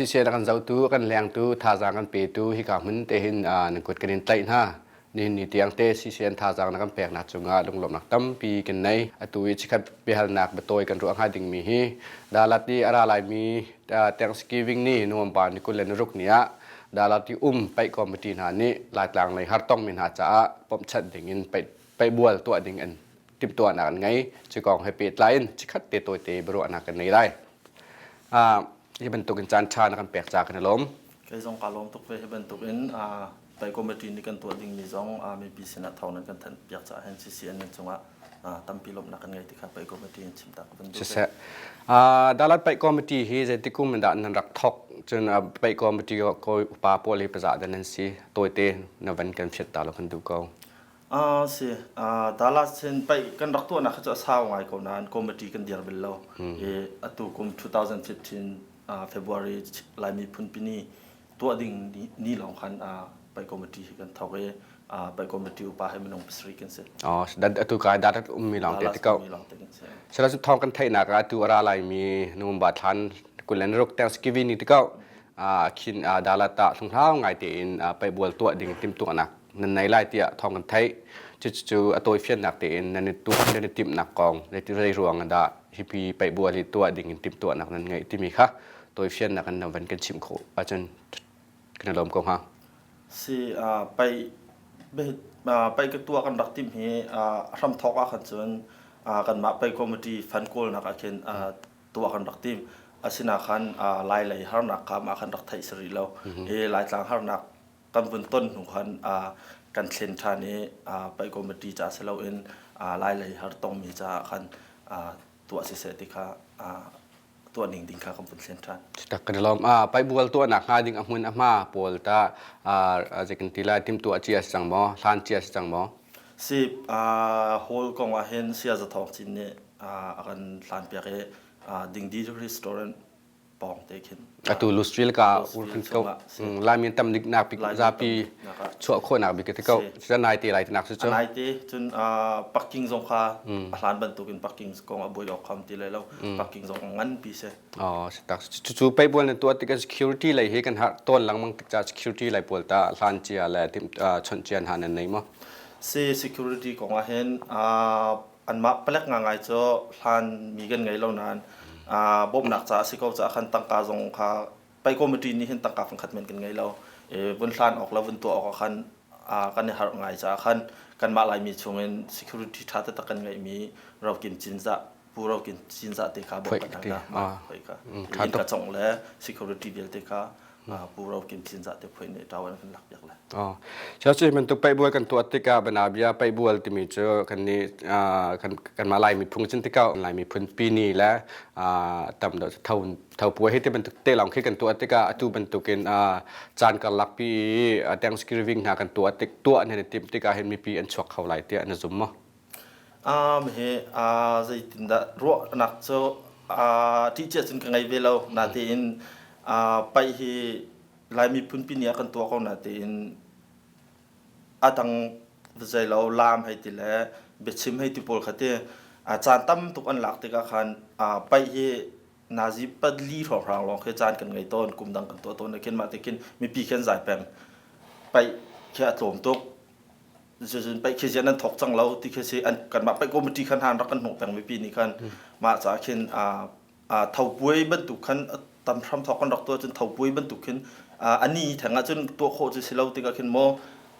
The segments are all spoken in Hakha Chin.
CCN a kan zohtu, a kan lengtu, thazaang kan petu hika hmun te hin nan kut kan in tlaih hna. Nihin ni tiang te CCN thazaang na kan peknak cungah lunglawmhnak tampi kan nei. Atu i chikhat biahalnak biatawi kan ruah hnga dingmi hi Dalat i a ra laimi Thanksgiving ni November ni 26 ni ah Dalat i um paih committee hna nih Laitlang lei hartongmi hna caah bawmhchanh dingin paihbual tuah ding an timhtuahnak an ngei. Cu kong he pehtlai in chikhat te tawite biaruahnak kan nei lai. Hi bantukin caan ṭha na kan pek ca kan i lawm. Kei zong kaa lawm tuk ve hi bantukin paih committee nih kan tuah dingmi zong mipi sinah thawng nan kan thanh piak caah hin CCN nan cungah tampi lawmhnak kan ngei ti kha paih committee in chim ta ka van duh. Siseh. Dalat paih committee hi zeiti kum in dah nan rak thok cun paih committee ko upa pawl hi pazah dah nan si tawite na van kan fiat ta lo kan duh ko. Si. Dallas hin paih kan rak tuahnak khi cu a sau ngai ko nain committee kan dir bal lo. I atu kum 2015 February Laimi phunpi ni tuah ding ni lawng khan paih committee hi kan thawk i paih committee upa he minung pasarih kan si. Oh, atu kai dat ummi lawng te ti ko. Sila cu thawng kan theihnak ah atu a ra laimi November thlan 26 Thanksgiving ni ti ko. Khin Dalat ah hlunghlau ngai tein paihbual tuah ding timhtuahnak nan nei lai tiah thawng kan theih. Cucu a tawifiannak tein nan i tuah nan i timhnak kong zei ruang dah hipi paihbual hi tuah ding in timhtuahnak nan ngeih timi kha tawifiannak in na van kan chimh khawh ahcun kan i lawm ko hnga. Si paih paih ka tuah kan rak timh hi hramthawk ah khan cun kanmah paih committee fund kawlnak ah khin tuah kan rak tim. Asina khan Lai lei harnak kha mah khan rak theih si rih lo. I Laitlang harnak kan vun ton hnu khan kan thlen ṭhan i paih committee ca si loin Lai lei har tongmi caah khan tuah siseh ti kha tuah ning ding kha kan vun thlen ṭhan. Tak kan i lawm. Paih bual tuahnak hnga ding a hmun a hma pawl ta zei kan ti lai timtuah cia si cang maw? Hlan cia si cang maw? Si hall kong ah hin Saya Za Thawng Cin nih a kan hlan piak i Dingdi restaurant pawng te khin. Atu Louisville ka urkhin ko Laimi tam dik nak bik zapi chuah khawhnak bik ti ko. Cutan nai te lai ti nak cu cu. Nai te cun parking zong kha a hlan bantukin parking kong a buai awk kham ti lai lo. Parking zong ngan pi se. Oh, tak cu paihbual na tuah tik security lei hi kan har tawn lengmang tik ca security lei pawl ta hlan cia le tim chawnh cia hna nan nei maw? Si security kong ah hin anmah palek ngangai cu hlan mi kan ngei lo nain bawmhnak ca a si ko caah khan tangka zong kha pai committee nih hin tangka fangkhat men kan ngei lo vun hlan awk le vun tuah awk ah khan kan i harh ngai caah khan kanmah Laimi chungin security ṭha taktak kan ngeihmi Rokin Cinzah Pu Rokin Cinzah te kha bawmh kan hal hoi ka inn ka congh le security vialte kha Pu Rokin Cinzah te phoi nih ṭawan kan lak piak le. Oh. Cu bantuk paihbual kan tuah tikah banabia paihbual timi cu kan nih kan kanmah Lai miphung cun tikah Lai miphun pini le tam deuh tho tho puai hi ti bantuk te lawng khi kan tuah tikah atu bantukin caan karlak pi i Thanksgiving hna kan tuah tik tuah nan i timh tikah hin mipi an chuak kho lai tiah na zum maw? Um hi zeitindah ruahnak cu ṭih cia cun ka ngei ve lo natein paih hi Lai miphun pi nih a kan tuah ko natein a dang zeilo laam hei ti le biachim hei ti pawl kha ti caan tam tuk an lak tikah khan paih hi nazi pali hrawnghrang lawng khi caan kan ngei tawn kum dang kan tuah tawn khin mah te khin mipi khin zai peng paih khi a tlawm tuk cun paih khi zian an thawk cang lo ti khi si an kanmah paih committee khan han rak kan hnawh peng mipi nih khan mah caah khin thopuai bantuk khan tam hram thawk kan rak tuah cun thopuai bantuk khin ani theng ah cun tuah khawh cu si lo tikah khin maw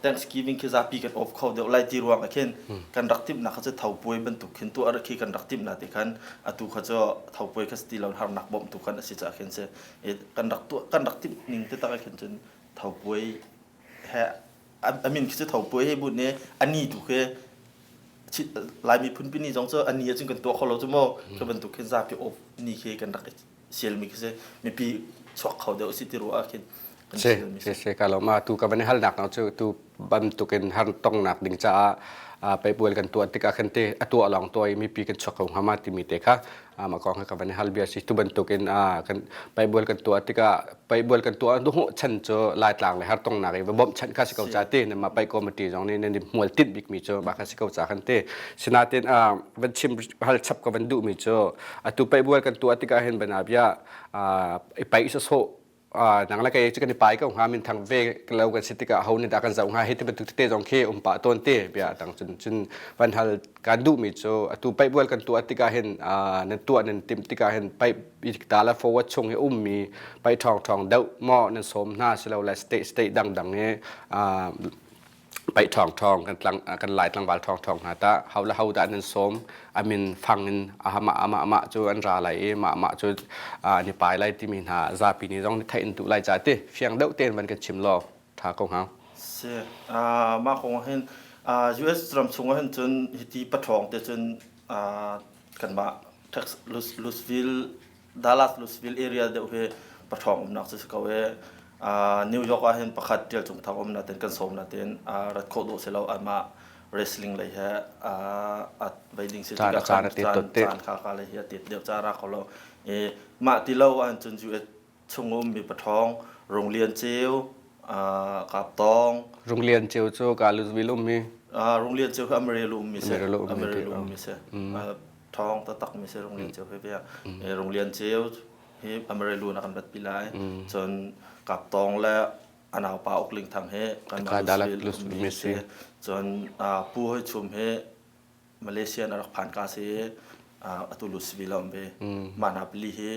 Thanksgiving khi zapi kan off kho deuh lai ti ruang ah khin kan rak timhnak kha cu thopuai bantuk khin tuah khi kan rak timhnak ti khan atu kha cu thopuai kha si lo harnak bawmhtu khan a si caah khin si kan rak tuah kan rak timh ning te tak ah khin cun thopuai he a min khi cu thopuai he bu ne ani tu khi Lai miphun pi ni zong cu ani ahcun kan tuah kho lo cu mu cu bantuk khin zapi off ni khi kan rak sialmi khi si mipi chuak kho deuh si ti ruah ah khin kan sialmi si si ka lo ma tu ka van halnak na cu tu bantukin har tongnak ding caah peipual kan tuah tikah khan te a tuah lawng tuah i mipi kan chuak kho hnga ma timi te kha mah kong ka van hal bia si tu bantukin kan peibual kan tuah tikah peibual kan tuah nu chan cu laitlang le hartongnak i bawmh chan kha si ko ca ti ma pai committee zong nih nan hmual tinh bik mi cu mah kha si ko ca khan ti sinatin van chim hal chap ka van duh mi cu atu peibual kan tuah tikah hin bana bia i pai so so. Nang le kei cu kan i pai ko hnga, minthang ve lo kan si tikah ho nih dah kan zoh hnga hi ti bantuk tete zong khi um pah tawn te bia dang cun. Cun van hal kan duhmi cu atu paihbual kan tuah tikah hin, nan tuah nan timh tikah hin, paih dala forward chung hi ummi paih ṭhawng ṭhawng deuh maw nan sawm hna, silole state state dangdang i paih ṭhawng ṭhawng kan tlang kan Lai tlangval ṭhawng ṭhawng hna tah ho le ho dah nan sawm? Amin fang in amah amah amah cu an ra lai i mah mah cu an i pai lai timi hna zapi nih zong theih in duh lai ca ti fiang deuh tein van kan chim law ṭha ko hnga. Si, mah kong hin US ram chung ah hin cun hiti paṭhawng te cun kanmah Texas Louisville, Dallas Louisville area deuh hi paṭhawng umnak cu si ko i New York ah hin pakhat Ṭial Cung Thang um natin kan sawm natin rat khawh dawh si lo, amah wrestling lei he a vei ding si tikah caan caan kha ka lei hi a tet deuh ca ra kho lo i mah ti lo ahcun cun US chung ummi paṭhawng Rung Lian Ceu, Kap Tawng. Rung Lian Ceu cu ka Louisville ummi. Rung Lian Ceu hi Amarillo ummi si. Amarillo ummi si. Ṭhawng taktak mi si Rung Lian Ceu hi bia. Rung Lian Ceu hi Amarillo na kan rat pi lai. Cun Kap Tawng le a naupa Uk Ling Thang hi kan Louisville ummi si. Cun Pu Hoi Chum hi Malaysia na rak phan ka si, atu Louisville a um ve. Mah hna pali hi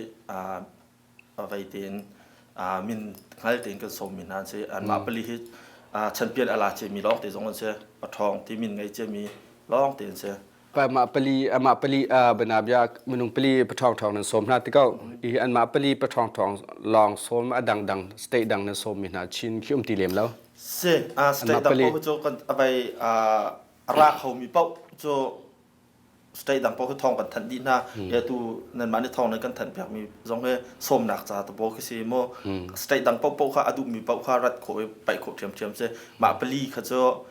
vei tein min hngal tein kan sawmmi hna an si. Anmah pali hi champion a la ciami lawng te zong an si. Paṭhawng ti min ngei ciami lawng te an si. Amah pali amah pali banabia minung pali paṭhawng ṭhawng nan sawm hna ti ko. I anmah pali paṭhawng ṭhawng lawng sawm, a dangdang state dang nan sawmmi hna Chin khi um ti lem lo? Si, state dang paoh cu kan avei a ra khomi paoh cu state dang paoh hi thawng kan thanh dih hna. Atu nanmah nih thawng nan kan thanh piakmi zong hi sawmnak ca te pawl khi si mu. State dang paohpaoh kha a duhmi paoh kha rat khawh i paih khawh ṭhiamṭhiam si. Mah pali kha cu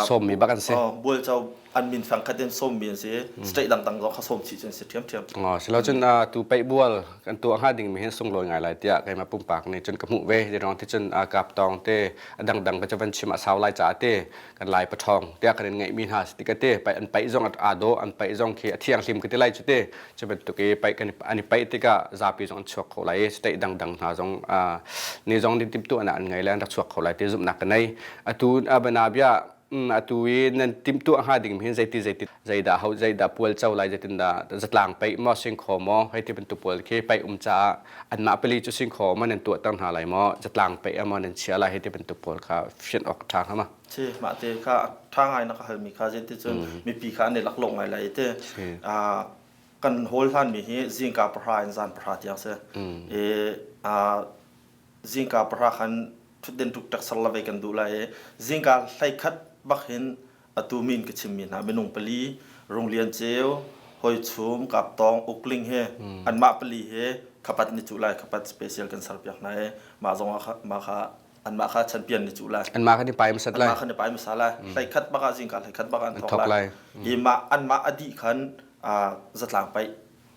sawmmi bak an si. Bualco an min fang khat in sawmmi an si. State dangdang zong kha sawm chih cu an si ṭhiamṭhiam. Silo cun tu paih bual kan tuah hnga dingmi hin sunglawi ngai lai tiah keimah pumpak nih cun ka hmuh ve. Rirong ti cun kap tawng te a dangdang ka cu van chim a sau lai caah te kan Lai paṭhawng tiah kan in ngeihmi hna si tik te paih an paih zong aa dawh, an paih zong khi a thianghlim ka ti lai cu te. Cu bantuk i paih kan an i paih tikah zapi zong an chuak kho lai i state dangdang hna zong ni zong din timhtuahnak an ngei le an rak chuak kho lai ti zumhnak ka nei. Atu banabia atu i nan timhtuah hnga ding hin zeiti zeiti zeidah ho zeidah pual co lai, zeitindah zatlang paih maw, singkhaw maw, hei ti bantuk pawl khi paih um caah anmah pali cu singkhaw maw nan tuahter hna lai maw, zatlang paih maw nan chia lai, hei ti bantuk pawl kha fianh awk ṭha hnga ma? Si, mah te kha ṭha ngai na ka halmi kha zeiti cun mipi kha an i laklawh ngai lai te. Kan hawl hlanmi hi zingka 10 in zan 10 tiang si. I zingka 10 khan ṭhutden tuk ṭek ser la vei kan duh lai i zingka 11 bak hin atu min ka chimmi hna minung pali Rung Lian Ceu, Hoi Chum, Kap Tawng, Uk Ling he anmah pali he khapat ni cuh lai, khapat special kan ser piak hna i mah zong ah mah kha anmah kha champion ni cuh lai. Anmah kha ni pai hmasat lai. Anmah kha ni pai hmasa lai. 11 bak ah zingka 11 bak ah an thok lai. I mah anmah a dih khan zatlang paih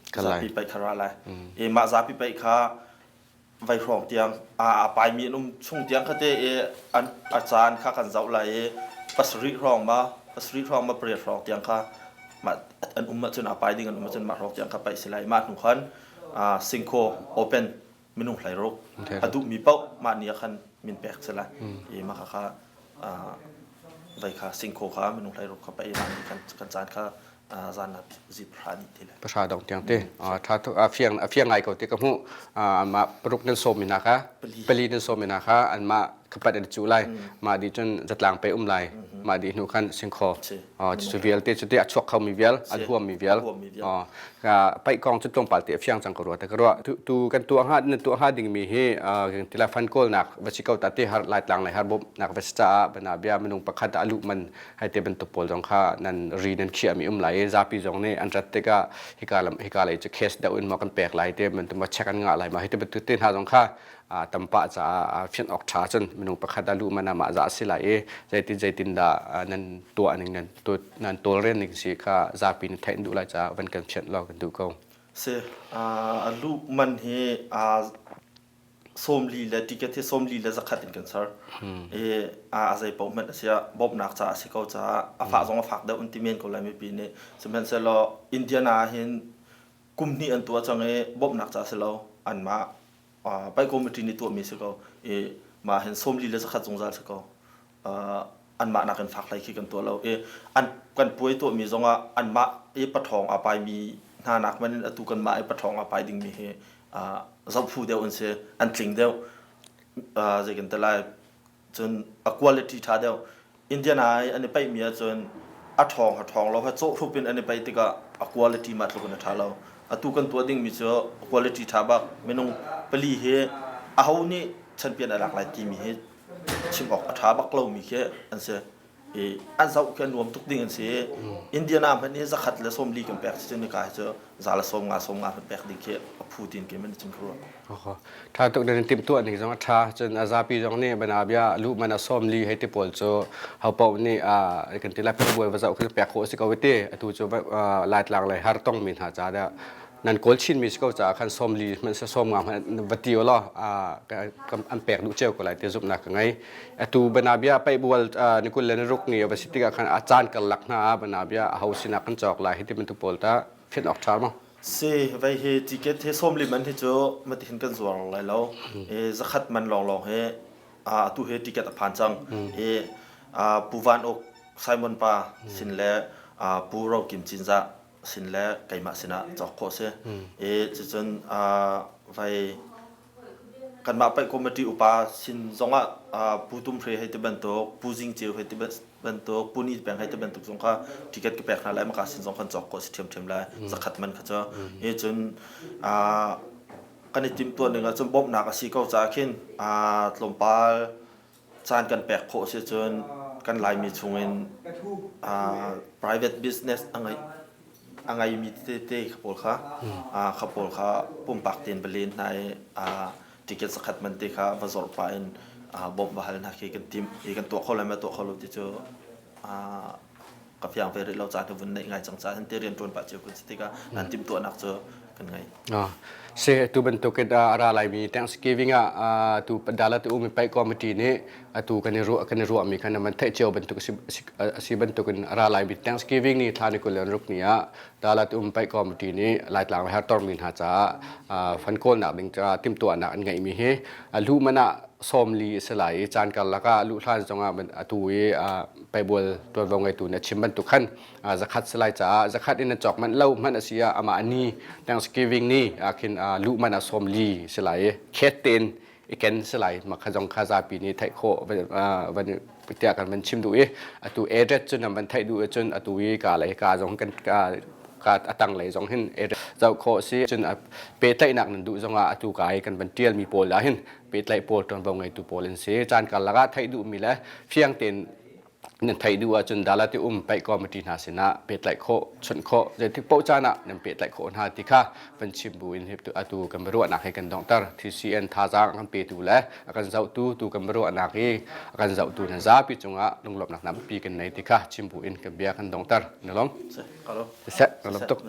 zapi paih kha ra lai. I mah zapi paih kha vai hrawng tiang a paimi an um chung tiang kha te i an a caan kha kan zoh lai i 7 hrawng ma 7 hrawng ma 8 hrawng tiang kha mah an um ahcun a pai ding an um ahcun mah hrawng tiang kha paih si lai. Mah hnu khan singkhaw open minung 16 a duhmi paoh mah ni ah khan min pek si lai i mah kha vai kha singkhaw kha minung 16 kha paih mah ni khan kan caan kha zan ah zi 10 dih ti le. 10 dong tiang te tha tuk. A fiang a fiang ngai ko ti ka hmuh. Anmah paruk nan sawm mina kha, pali nan sawm mina kha, anmah khapat an cu lai, mah di cun zatlang pe um lai, mah di hnu khan singkhaw cu vialte cu te a chuak kho mi vial an huam mi vial paih kong cu tlawmpal te a fiang cang ka ruah te ka ruah. Tu kan tuah hnga nan tuah hnga ding mi hi tila fan kawlnak va si ko ta te har Laitlang lai har bawmh nak va si caah bana bia minung pakhat a luh man hei te bantuk pawl zong kha nan ri nan khiahmi um lai i zapi zong nih an rat tikah hika lam hika lei cu cash deuh in maw kan pek lai te bantuk maw check an ngah lai ma hi te bantuk te hna zong kha tampa caah fianh awk ṭha cun minung pakhat a luh man ah mah za si lai i zeitin zeitin dah nan tuah ning nan nan tawlrel ning si kha zapi nih theih an duh lai caah van kan fianh law kan duh ko. Si a luh man hi 40 le ticket hi 140 in kan ser. I a zei paoh hmanh a si ah bawmhnak caah a si ko caah a fah zong a fak deuh an ti men ko lai mipi nih. Sihmanhsehlaw Indiana ah hin kum hnih an tuah cang i bawmhnak caah si lo anmah. Paih committee nih tuahmi si ko i mah hin 40 le 100 zungzal si ko. Anmah nakin fak hlei khi kan tuah lo i an kan puai tuahmi zongah anmah i paṭhawng aa paimi hna nak man in atu kanmah i paṭhawng aa pai dingmi hi zohphu deuh an si, an tling deuh. Zei kan ti lai cun a quality ṭha deuh. Indiana i an i paihmi ahcun a ṭhawng a ṭhawng lo, cawhhrup in an i paih tikah a quality mah tluk in a ṭha lo. Atu kan tuah dingmi cu quality ṭha bak minung pali hi aho nih champion a lak lai timi hi chim awk a ṭha bak lomi khi an si. I an zoh khi a nuam tuk ding an si. Indiana hmanh hi 140 kan pek si cu nika hi cu 150 90 kan pek ding khi a phu tin ke man cim kho. Ṭha tuk nan timhtuah ning zong a ṭha. Cun a zapi zong nih banabia luh man a 40 hei ti pawl cu hopaoh nih kan ti lai buai va zoh khi pek khawh a si ko ti. Atu cu Laitlang lei har tongmi hna ca dah nan kawl chinmi si ko caah khan 40 hmanh seh 50 hmanh va ti law an pek duh cio ko lai ti zumhnak ka ngei. Atu banabia paihbual ni 26 ni a va si tikah khan a caan karlak hna ah banabia aho sinah kan cawk lai hi ti bantuk pawl ta fian awk ṭha maw? Si, vei hi ticket hi 40 man hi cu matihin kan zuar lai lo. I 100 man lawnglawng hi atu hi ticket a phan cang. I Pu Van Uk Simon pa sin le Pu Ro Kim Cinzah sin le keimah sinah cawk khawh si. I cucun vei kanmah paih committee upa sin zongah Pu Tum Hre hei ti bantuk, Pu Zing Ceu hei ti bantuk, Pu Ni Peng hei ti bantuk zong kha ticket ka pek hna lai maka sin zong kan cawk khawh si ṭhiamṭhiam lai 100 man kha cu. I cun kan i timhtuah ning ahcun bawmhnak a si ko caah khin tlawmpal caan kan pek khawh si cun kan Laimi chungin private business a ngei a ngeimi tete pawl kha kha pawl kha pumpak tein va len hna i ticket zakhat man te kha va zawrh pah in bawmh va hal hna khi kan tim i kan tuah kho lai ma tuah kho lo ti cu ka fiang ve rih lo caan ka vun neih ngai cang caah hin te rian ṭuan pah cio kan si tikah nan timhtuahnak cu kan ngei. Si tu bantukin a ra laimi Thanksgiving ah tu Dalat um paih committee nih atu kan i ruah kan i ruahmi khan man theih cio bantuk a si bantukin a ra laimi Thanksgiving ni thla ni 26 ni ah Dalat um paih committee nih Laitlang le hertormi hna caah fund kawlnak ding caah timhtuahnak an ngeihmi hi lu man ah 40 a si lai i caan karlak ah luh hlan zongah atu i paibual tuanvo ngeitu nih a chim bantuk khan 100 si lai caah 100 in an cawk manh lo hmanh a si ah amah ni Thanksgiving ni ah khin luh man ah 40 si lai i khet tein i ken si lai mah kha zong kha zapi nih theih khawh van tiah kan van chim duh i atu address cu nan van theih duh ahcun atu i ka lei ka zong kan ka ka a tanglei zong hin zoh khawh si cun pehtlaihnak nan duh zongah atu ka i kan van ṭialmi pawl ah hin pehtlaih pawl ṭuanvo ngeitu pawl an si caan karlak ah theih duhmi le fiang tein nan theih duh ahcun Dalati um paih committee hna sinah pehtlaih khawh chawnh khawh zeitik paoh caan ah nan pehtlaih khawh hna ti kha van chim bu in atu kan biaruahnak hi kan donghter TCN thazaang kan petu le a kan zohtu tu kan biaruahnak hi a kan zohtu nan zapi cungah lunglawmhnak nampi kan nei ti kha chim bu in kan bia kan donghter na lawm Se, ka lawm. Se, na lawm tuk.